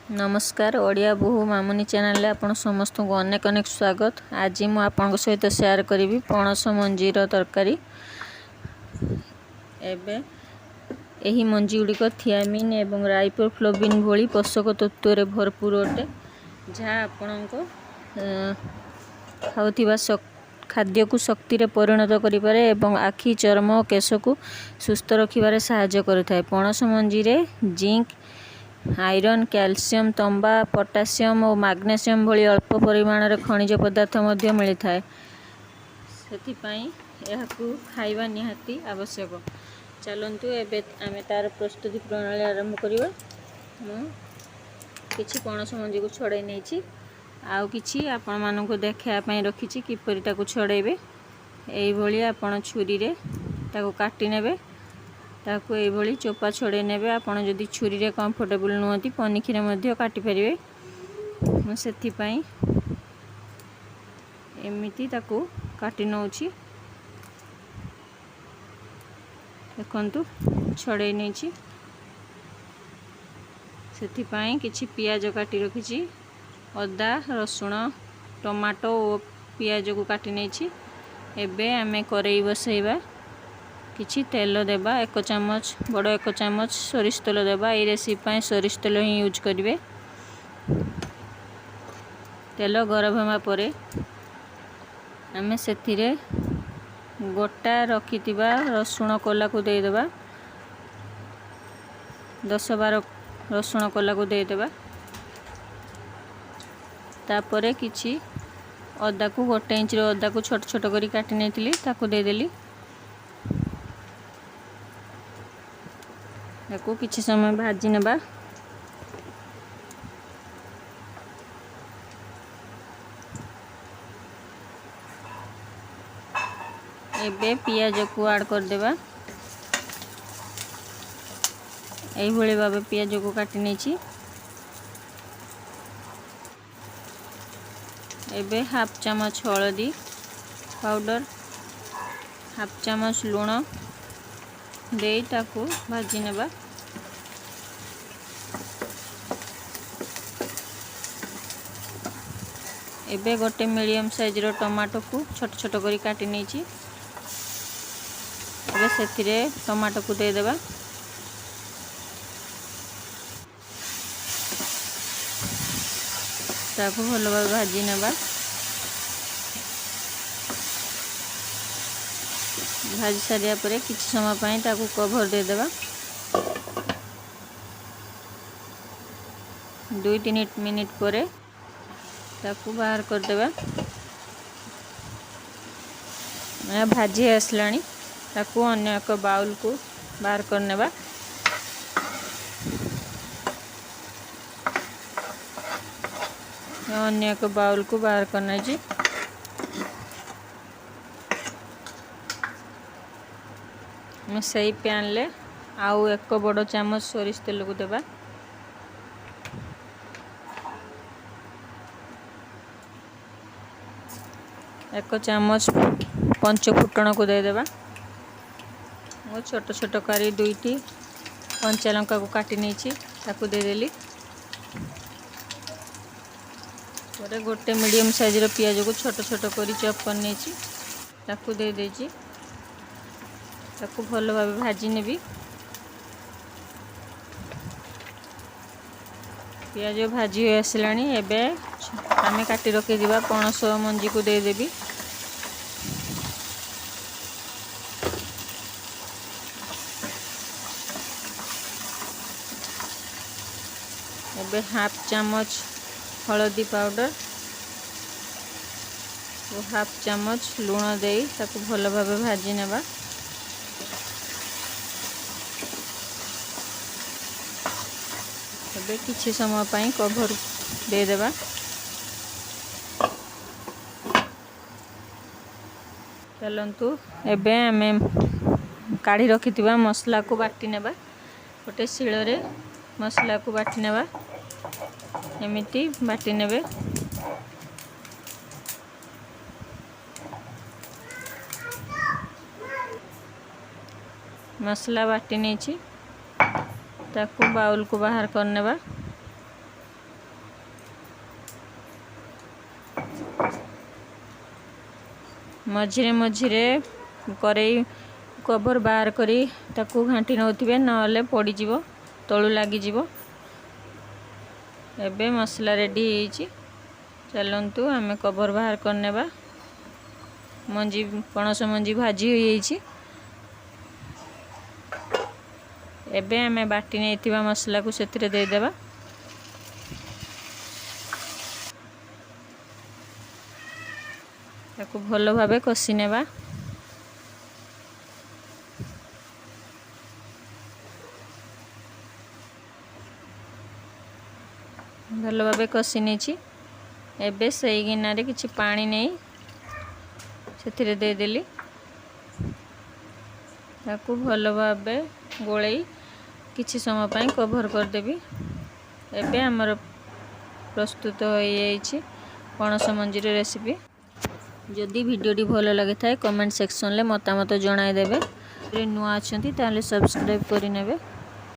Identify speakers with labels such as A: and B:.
A: ନମସ୍କାର, ଓଡ଼ିଆ ବୋହୂ ମାମୁନି ଚ୍ୟାନେଲରେ ଆପଣ ସମସ୍ତଙ୍କୁ ଅନେକ ଅନେକ ସ୍ୱାଗତ। ଆଜି ମୁଁ ଆପଣଙ୍କ ସହିତ ସେୟାର କରିବି ପଣସ ମଞ୍ଜିର ତରକାରୀ। ଏବେ ଏହି ମଞ୍ଜି ଗୁଡ଼ିକ ଥିଆମିନ୍ ଏବଂ ରାଇବୋଫ୍ଲାଭିନ୍ ଭଳି ପୋଷକ ତତ୍ତ୍ୱରେ ଭରପୁର ଅଟେ, ଯାହା ଆପଣଙ୍କ ଖାଉଥିବା ଖାଦ୍ୟକୁ ଶକ୍ତିରେ ପରିଣତ କରିପାରେ ଏବଂ ଆଖି, ଚର୍ମ ଓ କେଶକୁ ସୁସ୍ଥ ରଖିବାରେ ସାହାଯ୍ୟ କରିଥାଏ। ପଣସ ମଞ୍ଜିରେ ଜିଙ୍କ, ଆଇରନ୍, କ୍ୟାଲସିୟମ୍, ତମ୍ବା, ପଟାସିୟମ୍ ଓ ମାଗ୍ନେସିୟମ୍ ଭଳି ଅଳ୍ପ ପରିମାଣରେ ଖଣିଜ ପଦାର୍ଥ ମଧ୍ୟ ମିଳିଥାଏ। ସେଥିପାଇଁ ଏହାକୁ ଖାଇବା ନିହାତି ଆବଶ୍ୟକ। ଚାଲନ୍ତୁ, ଏବେ ଆମେ ତା'ର ପ୍ରସ୍ତୁତି ପ୍ରଣାଳୀ ଆରମ୍ଭ କରିବା। ମୁଁ କିଛି ପଣସ ମଞ୍ଜିକୁ ଛଡ଼େଇ ନେଇଛି, ଆଉ କିଛି ଆପଣମାନଙ୍କୁ ଦେଖାଇବା ପାଇଁ ରଖିଛି କିପରି ତାକୁ ଛଡ଼େଇବେ। ଏଇଭଳି ଆପଣ ଛୁରୀରେ ତାକୁ କାଟି ନେବେ, ତାକୁ ଏଇଭଳି ଚୋପା ଛଡ଼େଇ ନେବେ। ଆପଣ ଯଦି ଛୁରୀରେ କମ୍ଫର୍ଟେବୁଲ୍ ନୁହନ୍ତି, ପନିକିରେ ମଧ୍ୟ କାଟିପାରିବେ। ମୁଁ ସେଥିପାଇଁ ଏମିତି ତାକୁ କାଟି ନେଉଛି। ଦେଖନ୍ତୁ, ଛଡ଼େଇ ନେଇଛି। ସେଥିପାଇଁ କିଛି ପିଆଜ କାଟି ରଖିଛି, ଅଦା, ରସୁଣ, ଟମାଟୋ ଓ ପିଆଜକୁ କାଟି ନେଇଛି। ଏବେ ଆମେ କରେଇ ବସେଇବା, କିଛି ତେଲ ଦେବା, 1 ଚାମଚ, ବଡ଼ 1 ଚାମଚ ସୋରିଷ ତେଲ ଦେବା। ଏଇ ରେସିପି ପାଇଁ ସୋରିଷ ତେଲ ହିଁ ୟୁଜ୍ କରିବେ। ତେଲ ଗରମ ହେବା ପରେ ଆମେ ସେଥିରେ ଗୋଟା ରଖିଥିବା ରସୁଣ କୋଲାକୁ ଦେଇଦେବା। 10-12 ରସୁଣ କୋଲାକୁ ଦେଇଦେବା। ତାପରେ କିଛି ଅଦାକୁ, 1 ଇଞ୍ଚର ଅଦାକୁ ଛୋଟ ଛୋଟ କରି କାଟି ନେଇଥିଲି, ତାକୁ ଦେଇଦେଲି। ତାକୁ କିଛି ସମୟ ଭାଜି ନେବା। ଏବେ ପିଆଜକୁ ଆଡ଼୍ କରିଦେବା। ଏଇଭଳି ଭାବେ ପିଆଜକୁ କାଟି ନେଇଛି। ଏବେ ହାଫ୍ ଚାମଚ ହଳଦୀ ପାଉଡ଼ର, ହାଫ୍ ଚାମଚ ଲୁଣ ଦେଇ ତାକୁ ଭାଜି ନେବା। ଏବେ ଗୋଟେ ମିଡ଼ିୟମ୍ ସାଇଜ୍ର ଟମାଟୋକୁ ଛୋଟ ଛୋଟ କରି କାଟି ନେଇଛି। ଏବେ ସେଥିରେ ଟମାଟୋକୁ ଦେଇଦେବା। ତାକୁ ଭଲ ଭାବେ ଭାଜି ନେବା। ଭାଜି ସାରିବା ପରେ କିଛି ସମୟ ପାଇଁ ତାକୁ କଭର୍ ଦେଇଦେବା। 2-3 ମିନିଟ୍ ପରେ ତାକୁ ବାହାର କରିଦେବା। ଏହା ଭାଜି ଆସିଲାଣି, ତାକୁ ଅନ୍ୟ ଏକ ବାଉଲକୁ ବାହାର କରିନେବା। ଅନ୍ୟ ଏକ ବାଉଲକୁ ବାହାର କରିନେଇଛି। ମୁଁ ସେଇ ପ୍ୟାନ୍ରେ ଆଉ 1 ବଡ଼ ଚାମଚ ସୋରିଷ ତେଲକୁ ଦେବା। 1 ଚାମଚ ପଞ୍ଚ ଫୁଟଣକୁ ଦେଇଦେବା। ମୁଁ ଛୋଟ ଛୋଟ କରି 2ଟି କଞ୍ଚା ଲଙ୍କାକୁ କାଟି ନେଇଛି, ତାକୁ ଦେଇଦେଲି। ପରେ ଗୋଟେ ମିଡ଼ିୟମ୍ ସାଇଜ୍ର ପିଆଜକୁ ଛୋଟ ଛୋଟ କରି ଚପ୍ କରିନେଇଛି, ତାକୁ ଦେଇଦେଇଛି। ତାକୁ ଭଲ ଭାବେ ଭାଜି ନେବି। ପିଆଜ ଭାଜି ହୋଇ ଆସିଲାଣି। ଏବେ ଆମେ କାଟି ରଖିଥିବା ପଣସ ମଞ୍ଜିକୁ ଦେଇଦେବି। ଏବେ ହାଫ୍ ଚାମଚ ହଳଦୀ ପାଉଡ଼ର ଓ ହାଫ୍ ଚାମଚ ଲୁଣ ଦେଇ ତାକୁ ଭଲ ଭାବେ ଭାଜି ନେବା। ଏବେ କିଛି ସମୟ ପାଇଁ କଭର୍ ଦେଇଦେବା। ଚାଲନ୍ତୁ, ଏବେ ଆମେ କାଢ଼ି ରଖିଥିବା ମସଲାକୁ ବାଟି ନେବା। ଗୋଟେ ଶିଳରେ ମସଲାକୁ ବାଟି ନେବା, ଏମିତି ବାଟି ନେବେ। ମସଲା ବାଟି ନେଇଛି, ତାକୁ ବାଉଲକୁ ବାହାର କରିନେବା। ମଝିରେ ମଝିରେ କରେଇ କଭର୍ ବାହାର କରି ତାକୁ ଘାଣ୍ଟି ନେଉଥିବେ, ନହେଲେ ପଡ଼ିଯିବ, ତଳୁ ଲାଗିଯିବ। ଏବେ ମସଲା ରେଡ଼ି ହେଇଯାଇଛି। ଚାଲନ୍ତୁ, ଆମେ କଭର୍ ବାହାର କରିନେବା। ମଞ୍ଜି, ପଣସ ମଞ୍ଜି ଭାଜି ହୋଇଯାଇଛି। ଏବେ ଆମେ ବାଟି ନେଇଥିବା ମସଲାକୁ ସେଥିରେ ଦେଇଦେବା। ତାକୁ ଭଲ ଭାବେ କଷି ନେବା। ଭଲ ଭାବେ କଷି ନେଇଛି। ଏବେ ସେଇ ଗିନାରେ କିଛି ପାଣି ନେଇ ସେଥିରେ ଦେଇଦେଲି। ତାକୁ ଭଲ ଭାବେ ଗୋଳେଇ କିଛି ସମୟ ପାଇଁ କଭର୍ କରିଦେବି। ଏବେ ଆମର ପ୍ରସ୍ତୁତ ହୋଇଯାଇଛି ପଣସ ମଞ୍ଜିର ରେସିପି। ଯଦି ଭିଡ଼ିଓଟି ଭଲ ଲାଗିଥାଏ, କମେଣ୍ଟ ସେକ୍ସନରେ ମତାମତ ଜଣାଇଦେବେ। ନୂଆ ଅଛନ୍ତି, ତାହେଲେ ସବସ୍କ୍ରାଇବ୍ କରିନେବେ।